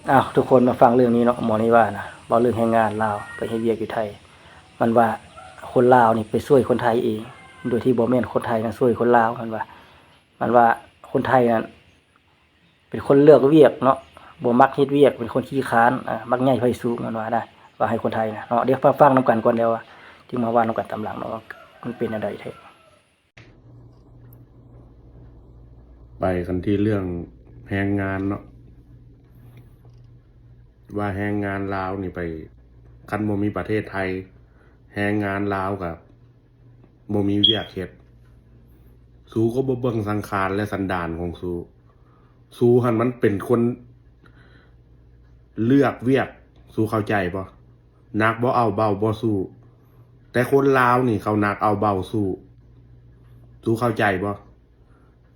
ອ້າວ ທຸກຄົນມາຟັງເລື່ອງນີ້ເນາະ ໝໍນີວ່ານະ ເວົ້າເລື່ອງແຮງງານລາວໄປເຮັດວຽກຢູ່ໄທ ມັນວ່າຄົນລາວນີ້ໄປຊ່ວຍຄົນໄທເອງ ໂດຍທີ່ບໍ່ແມ່ນຄົນໄທນະຊ່ວຍຄົນລາວ ມັນວ່າ ມັນວ່າຄົນໄທນັ້ນເປັນຄົນເລືອກວຽກເນາະ ບໍ່ມັກເຮັດວຽກ ເປັນຄົນຂີ້ຄ້ານ ອາ ມັກໃຫຍ່ໄຟສູງ ມັນວ່ານະ ວ່າໃຫ້ຄົນໄທນະເນາະ. ດຽວຟັງນຳກັນກ່ອນ ແລ້ວຈຶ່ງມາເວົ້ານຳກັນຕາມຫຼັງເນາະ ວ່າມັນເປັນແນວໃດແທ້. ໄປກັນທີ່ເລື່ອງແຮງງານເນາະ ວ່າແຮງງານລາວນີ້ໄປ ຄັນບໍ່ມີປະເທດໄທ ແຮງງານລາວກໍບໍ່ມີວຽກເຮັດ. ສູກໍບໍ່ເບິ່ງສັງຂານ ແລະ ສັນດານຂອງສູ ສູຫັ້ນມັນເປັນຄົນເລືອກວຽກ ສູເຂົ້າໃຈບໍ່? ໜັກບໍ່ເອົາ ເບົາບໍ່ສູ້ ແຕ່ຄົນລາວນີ້ເຂົາໜັກເອົາເບົາສູ້ ສູເຂົ້າໃຈບໍ່?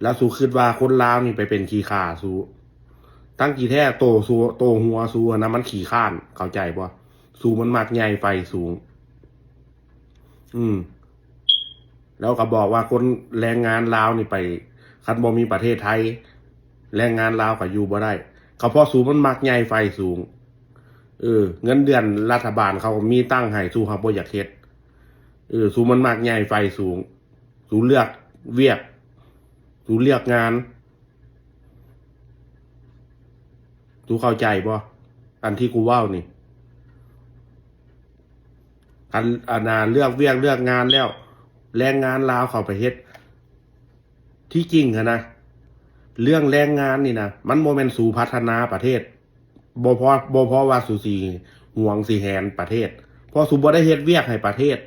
ແລ້ວສູຄິດວ່າຄົນລາວນີ້ໄປເປັນຂີ້ຂ້າສູ ທັງທີ່ແທ້ໂຕສູ ໂຕຫົວສູຫັ້ນນະມັນຂີ້ຄ້ານ ເຂົ້າໃຈບໍ່? ສູມັນມັກໃຫຍ່ໄຟສູງ ອືມ ແລ້ວກໍບອກວ່າຄົນແຮງງານລາວນີ້ໄປ ຄັນບໍ່ມີປະເທດໄທ ແຮງງານລາວກໍຢູ່ບໍ່ໄດ້ ກໍເພາະສູມັນມັກໃຫຍ່ໄຟສູງ. ເອີ ເງິນເດືອນລັດຖະບານເຂົາກໍມີຕັ້ງໃຫ້ ສູຫາກບໍ່ຢາກເຮັດ ເອີ ສູມັນມັກໃຫຍ່ໄຟສູງ ສູເລືອກວຽກ ສູເລືອກງານ ສູເຂົ້າໃຈບໍ່? ອັນທີ່ກູເວົ້ານີ້ ຄັນ ອັນນ່າ ເລືອກວຽກເລືອກງານແລ້ວ ແຮງງານລາວເຂົ້າໄປເຮັດ ທີ່ຈິງຫັ້ນນະ ເລື່ອງແຮງງານນີ້ນະ ມັນບໍ່ແມ່ນສູພັດທະນາປະເທດ ບໍ່ພໍ ບໍ່ພໍວ່າສູຊິຫວງຊິແຫນປະເທດ ເພາະສູບໍ່ໄດ້ເຮັດວຽກໃຫ້ປະເທດ.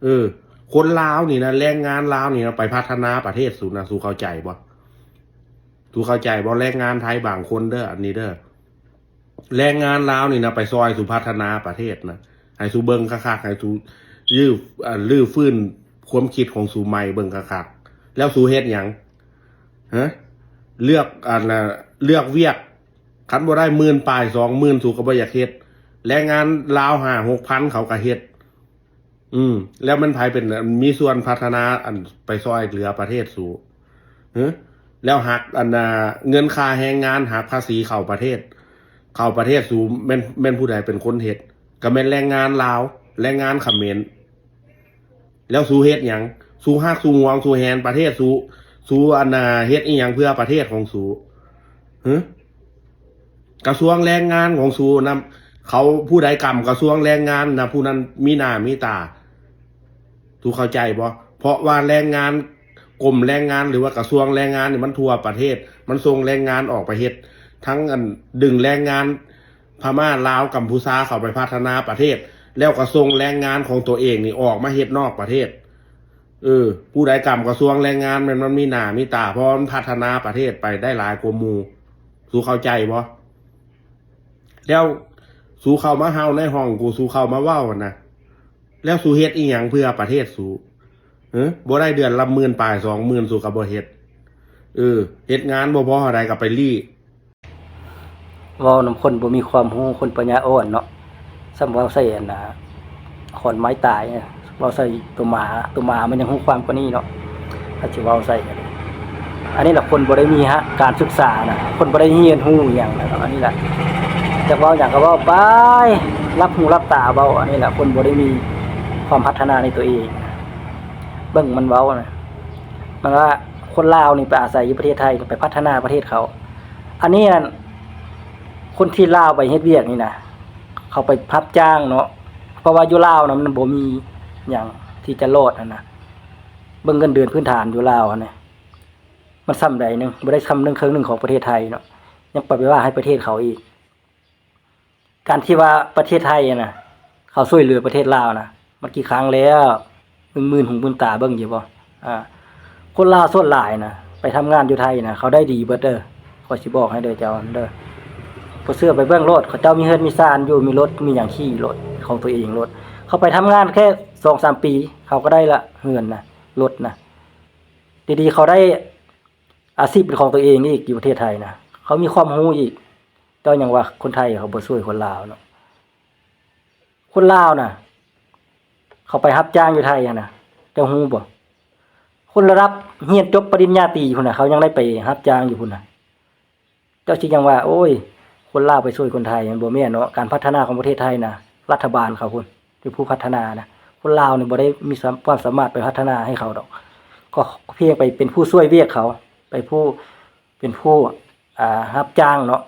ເອີ ຄົນລາວນີ້ນະ ແຮງງານລາວນີ້ນະ ໄປພັດທະນາປະເທດສູນະ ສູເຂົ້າໃຈບໍ່? ສູເຂົ້າໃຈບໍ່? ແຮງງານໄທບາງຄົນເດີ ອັນນີ້ເດີ ແຮງງານລາວນີ້ນະ ໄປຊ່ອຍສູພັດທະນາປະເທດນະ ໃຫ້ສູເບິ່ງຄັກໆ ໃຫ້ສູ ຮື້ ອ່າ ຮື້ຟື້ນຄວາມຄິດຂອງສູໃໝ່ເບິ່ງຄັກໆ ແລ້ວສູເຮັດຫຍັງ? ຮະ ເລືອກ ອັນນ່າ ເລືອກວຽກ ຄັນບໍ່ໄດ້ໝື່ນປາຍ ສອງໝື່ນ ສູກໍບໍ່ຢາກເຮັດ ແຮງງານລາວຫ້າຫົກພັນ ເຂົາກໍເຮັດ ອືມ ແລ້ວມັນໃຜເປັນ ມີສ່ວນພັດທະນາ ອັນ ໄປຊ່ອຍເຫຼືອປະເທດສູ ຮະ ແລ້ວຫັກ ອັນນ່າ ເງິນຄ່າແຮງງານ ຫັກພາສີເຂົ້າປະເທດ ເຂົ້າປະເທດສູ ແມ່ນ ແມ່ນຜູ້ໃດເປັນຄົນເຮັດ? ກໍແມ່ນແຮງງານລາວ ແຮງງານຂະເໝນ. ແລ້ວສູເຮັດຫຍັງ? ສູຮັກ ສູຫວງ ສູແຫນປະເທດສູ ສູ ອັນນ່າ ເຮັດອີ່ຫຍັງເພື່ອປະເທດຂອງສູ? ຮະ ກະຊວງແຮງງານຂອງສູນະ ເຂົາ ຜູ້ໃດກຳກະຊວງແຮງງານນະ ຜູ້ນັ້ນມີໜ້າມີຕາ. ສູເຂົ້າໃຈບໍ່? ເພາະວ່າແຮງງານ ກົມແຮງງານ ຫຼືວ່າກະຊວງແຮງງານນີ້ ມັນທົ່ວປະເທດ ມັນສົ່ງແຮງງານອອກໄປເຮັດ ທັງ ອັນ ດຶງແຮງງານ ພະມ້າ ລາວ ກຳພູຊາ ເຂົ້າໄປພັດທະນາປະເທດ ແລ້ວກໍສົ່ງແຮງງານຂອງຕົວເອງນີ້ອອກມາເຮັດນອກປະເທດ. ເອີ ຜູ້ໃດກຳກະຊວງແຮງງານ ແມ່ນມັນມີໜ້າມີຕາ ເພາະວ່າມັນພັດທະນາປະເທດໄປໄດ້ຫຼາຍກວ່າໝູ່. ສູເຂົ້າໃຈບໍ່? ແລ້ວສູເຂົ້າມາເຮົາໃນຫ້ອງກູ ສູເຂົ້າມາເວົ້າຫັ້ນນະ ແລ້ວສູເຮັດອີ່ຫຍັງເພື່ອປະເທດສູ? ເອີ ບໍ່ໄດ້ເດືອນລະໝື່ນປາຍ ສອງໝື່ນ ສູກໍບໍ່ເຮັດ. ເອີ ເຮັດງານບໍ່ພໍເທົ່າໃດກໍໄປລີ້ ເວົ້ານຳຄົນບໍ່ມີຄວາມຮູ້ ຄົນປັນຍາອ່ອນເນາະ ສ່ຳເວົ້າໃສ່ອັນນ່າ ຂອນໄມ້ຕາຍ ເວົ້າໃສ່ໂຕໝາ ໂຕໝາມັນຍັງຮູ້ຄວາມກວ່ານີ້ເນາະ ຖ້າຊິເວົ້າໃສ່ກັນ. ອັນນີ້ລະຄົນບໍ່ໄດ້ມີ ການສຶກສານະ ຄົນບໍ່ໄດ້ຮຽນຮູ້ຫຍັງນະເນາະ ອັນນີ້ລະ ຢາກເວົ້າຫຍັງກໍເວົ້າໄປ ຫຼັບຫູຫຼັບຕາເວົ້າ ອັນນີ້ລະຄົນບໍ່ໄດ້ມີຄວາມພັດທະນາໃນຕົວເອງ. ເບິ່ງມັນເວົ້ານະ ມັນວ່າຄົນລາວນີ້ໄປອາໄສຢູ່ປະເທດໄທ ໄປພັດທະນາປະເທດເຂົາ ອັນນີ້ນັ້ນ ຄົນທີ່ລາວໄປເຮັດວຽກນີ້ນະ ເຂົາໄປຮັບຈ້າງເນາະ ເພາະວ່າຢູ່ລາວນະ ມັນບໍ່ມີຫຍັງທີ່ຈະລອດຫັ້ນນະ. ເບິ່ງເງິນເດືອນພື້ນຖານຢູ່ລາວຫັ້ນນະ ມັນສ່ຳໃດໜຶ່ງ ບໍ່ໄດ້ສ່ຳໜຶ່ງເຄິ່ງໜຶ່ງຂອງປະເທດໄທເນາະ ຍັງໄປວ່າໃຫ້ປະເທດເຂົາອີກ. ການທີ່ວ່າປະເທດໄທຫັ້ນນະ ເຂົາຊ່ວຍເຫຼືອປະເທດລາວນະ ມັນກີ່ຄັ້ງແລ້ວ? ມຶງມື່ນຫູມື່ນຕາເບິ່ງຢູ່ບໍ່? ອາ ຄົນລາວສ່ວນຫຼາຍນະ ໄປທຳງານຢູ່ໄທນະ ເຂົາໄດ້ດີເບິດເດີ ຂ້ອຍຊິບອກໃຫ້ເດີເຈົ້າເດີ. ບໍ່ເຊື່ອໄປເບິ່ງໂລດ ເຂົາເຈົ້າມີເຮືອນມີຊານຢູ່ ມີລົດມີຫຍັງຂີ່ໂລດ ຂອງຕົວເອງໂລດ. ເຂົາໄປທຳງານແຄ່ສອງສາມປີ ເຂົາກໍໄດ້ລະເຮືອນນະ ລົດນະ ດີໆ ເຂົາໄດ້ອາຊີບເປັນຂອງຕົວເອງອີກ ຢູ່ປະເທດໄທນະ ເຂົາມີຄວາມຮູ້ອີກ. ເຈົ້າຍັງວ່າຄົນໄທເຂົາບໍ່ຊ່ວຍຄົນລາວເນາະ. ຄົນລາວນະ ເຂົາໄປຮັບຈ້າງຢູ່ໄທຫັ້ນນະ ເຈົ້າຮູ້ບໍ່? ຄົນລະດັບຮຽນຈົບປະລິນຍາຕີພຸ້ນນະ ເຂົາຍັງໄດ້ໄປຮັບຈ້າງຢູ່ພຸ້ນນະ. ເຈົ້າຊິຍັງວ່າ ໂອ້ຍ ຄົນລາວໄປຊ່ວຍຄົນໄທ ມັນບໍ່ແມ່ນເນາະ. ການພັດທະນາຂອງປະເທດໄທນະ ລັດຖະບານເຂົາພຸ້ນ ເປັນຜູ້ພັດທະນານະ. ຄົນລາວນີ້ບໍ່ໄດ້ມີສວາມ ຄວາມສາມາດໄປພັດທະນາໃຫ້ເຂົາດອກ. ກໍພຽງໄປເປັນຜູ້ຊ່ວຍວຽກເຂົາ ໄປຜູ້ ເປັນຜູ້ ອ່າ ຮັບຈ້າງເນາະ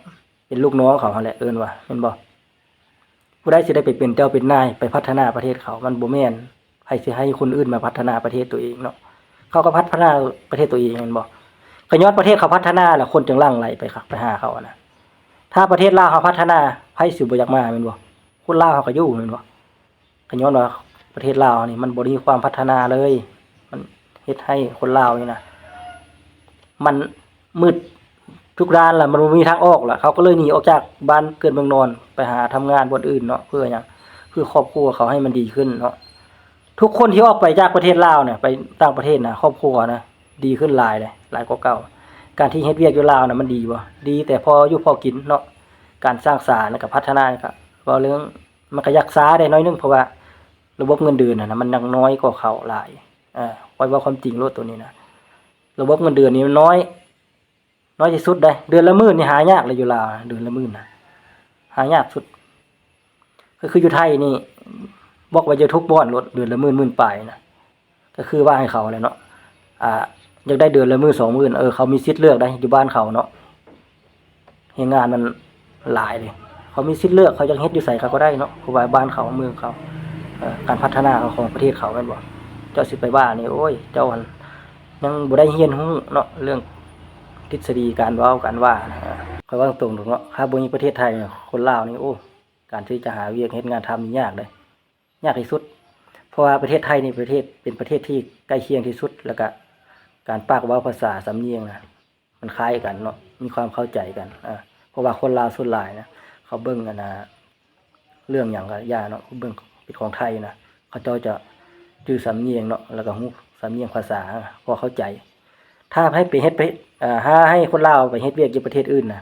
ເປັນລູກນ້ອງເຂົາຫັ້ນແຫຼະ ເອີ້ນວ່າ ແມ່ນບໍ່? ຜູ້ໃດຊິໄດ້ໄປເປັນເຈົ້າເປັນນາຍ ໄປພັດທະນາປະເທດເຂົາ ມັນບໍ່ແມ່ນ. ໃຜຊິໃຫ້ຄົນອື່ນມາພັດທະນາປະເທດຕົວເອງເນາະ? ເຂົາກໍພັດທະນາປະເທດຕົວເອງແມ່ນບໍ່? ກໍຍ້ອນປະເທດເຂົາພັດທະນາແລ້ວ ຄົນຈຶ່ງຫຼັ່ງໄຫຼໄປ ໄປຫາເຂົານະ. ຖ້າປະເທດລາວເຮົາພັດທະນາ ໃຜຊິບໍ່ຢາກມາແມ່ນບໍ່? ຄົນລາວເຮົາກໍຢູ່ແມ່ນບໍ່? ກໍຍ້ອນວ່າປະເທດລາວເຮົານີ້ ມັນບໍ່ໄດ້ມີຄວາມພັດທະນາເລີຍ. ມັນເຮັດໃຫ້ຄົນລາວນີ້ນະ ມັນມືດທຸກດ້ານລະ ມັນບໍ່ມີທາງອອກລະ. ເຂົາກໍເລີຍໜີອອກຈາກບ້ານເກີດເມືອງນອນ ໄປຫາທຳງານບ່ອນອື່ນເນາະ. ເພື່ອຫຍັງ? ເພື່ອຄອບຄົວເຂົາໃຫ້ມັນດີຂຶ້ນເນາະ. ທຸກຄົນທີ່ອອກໄປຈາກປະເທດລາວນະ ໄປຕ່າງປະເທດນະ ຄອບຄົວນະ ດີຂຶ້ນຫຼາຍເດ້ ຫຼາຍກວ່າເກົ່າ. ການທີ່ເຮັດວຽກຢູ່ລາວນະ ມັນດີບໍ່? ດີແຕ່ພໍຢູ່ພໍກິນເນາະ. ການສ້າງສານ ແລ້ວກໍພັດທະນາ ກໍເວົ້າເລື່ອງ ມັນກໍຢາກຊ້າໄດ້ໜ້ອຍໜຶ່ງ ເພາະວ່າລະບົບເງິນເດືອນຫັ້ນນະ ມັນຍັງນ້ອຍກວ່າເຂົາຫຼາຍ. ເອີ ຂ້ອຍເວົ້າຄວາມຈິງໂລດໂຕນີ້ນະ. ລະບົບເງິນເດືອນນີ້ມັນນ້ອຍ ນ້ອຍທີ່ສຸດເດ້. ເດືອນລະໝື່ນນີ້ຫາຍາກເລີຍຢູ່ລາວ ເດືອນລະໝື່ນນະ ຫາຍາກສຸດ. ກໍຄືຢູ່ໄທນີ້ ບອກໄວ້ຢູ່ທຸກບ່ອນໂລດ ເດືອນລະໝື່ນ ໝື່ນປາຍນະ. ກໍຄືວ່າໃຫ້ເຂົາແຫຼະເນາະ ອ່າ ຢາກໄດ້ເດືອນລະໝື່ນ ສອງໝື່ນ ເອີ ເຂົາມີສິດເລືອກໄດ້ ຢູ່ບ້ານເຂົາເນາະ. ແຮງງານມັນຫຼາຍເດ້ ເຂົາມີສິດເລືອກ ເຂົາຢາກເຮັດຢູ່ໃສເຂົາກໍໄດ້ເນາະ ເພາະວ່າບ້ານເຂົາ ເມືອງເຂົາ ເອີ ການພັດທະນາຂອງປະເທດເຂົາແມ່ນບໍ່? ເຈົ້າຊິໄປວ່ານີ້ ໂອ້ຍ ເຈົ້າຫັ້ນຍັງບໍ່ໄດ້ຮຽນຮູ້ເນາະ ເລື່ອງທິດສະດີການເວົ້າການວ່ານະ. ຂ້ອຍເວົ້າຕົງໆເນາະ ຖ້າບໍ່ມີປະເທດໄທ ຄົນລາວນີ້ ໂອ້ ການທີ່ຈະຫາວຽກເຮັດງານທຳນີ້ຍາກເດ້ ຍາກທີ່ສຸດ. ເພາະວ່າປະເທດໄທນີ້ ປະເທດ ເປັນປະເທດທີ່ໃກ້ຄຽງທີ່ສຸດ ແລ້ວກະການປາກເວົ້າ ພາສາ ສຳນຽງນະ ມັນຄ້າຍກັນເນາະ ມີຄວາມເຂົ້າໃຈກັນ. ເອີ ເພາະວ່າຄົນລາວສ່ວນຫຼາຍນະ ເຂົາເບິ່ງອັນນ່າ ເລື່ອງຫຍັງກໍຢ່າເນາະ ເບິ່ງເປັນຂອງໄທນະ ເຂົາເຈົ້າຈະຈື່ສຳນຽງເນາະ ແລ້ວກໍຮູ້ສຳນຽງພາສາ ພໍເຂົ້າໃຈ. ຖ້າໃຫ້ໄປເຮັດ ໄປ ເອີ ຖ້າໃຫ້ຄົນລາວໄປເຮັດວຽກຢູ່ປະເທດອື່ນນະ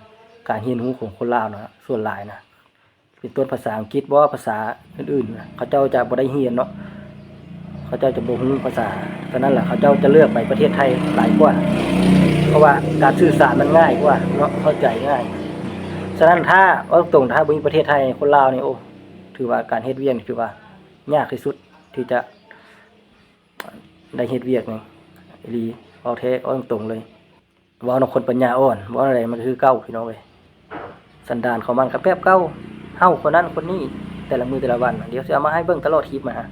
ການຮຽນຮູ້ຂອງຄົນລາວນະ ສ່ວນຫຼາຍນະ ເປັນຕົ້ນພາສາອັງກິດບໍ ພາສາອື່ນໆນະ ເຂົາເຈົ້າຈະບໍ່ໄດ້ຮຽນເນາະ ເຂົາເຈົ້າຈະບໍ່ຮູ້ພາສາ. ສະນັ້ນລະ ເຂົາເຈົ້າຈະເລືອກໄປປະເທດໄທຫຼາຍກວ່າ ເພາະວ່າການສື່ສານມັນງ່າຍກວ່າເນາະ ເຂົ້າໃຈງ່າຍ. ສະນັ້ນ ຖ້າເວົ້າຕົງໆ ຖ້າບໍ່ມີປະເທດໄທ ຄົນລາວນີ້ ໂອ້ ຖືວ່າການເຮັດວຽກນີ້ ຖືວ່າຍາກທີ່ສຸດທີ່ຈະໄດ້ເຮັດວຽກນີ້ ອີ່ຫຼີ ເວົ້າແທ້ ເວົ້າຕົງໆເລີຍ. ເວົ້ານຳຄົນປັນຍາອ່ອນ ເວົ້າແນວໃດມັນກໍຄືເກົ່າ ພີ່ນ້ອງເອີຍ. ສັນດານຂອງມັນກໍແບບເກົ່າ ເຫົ່າຄົນນັ້ນຄົນນີ້ ແຕ່ລະມື້ແຕ່ລະວັນ. ດຽວຊິເອົາມາໃຫ້ເບິ່ງຕະຫຼອດຄລິບນະ.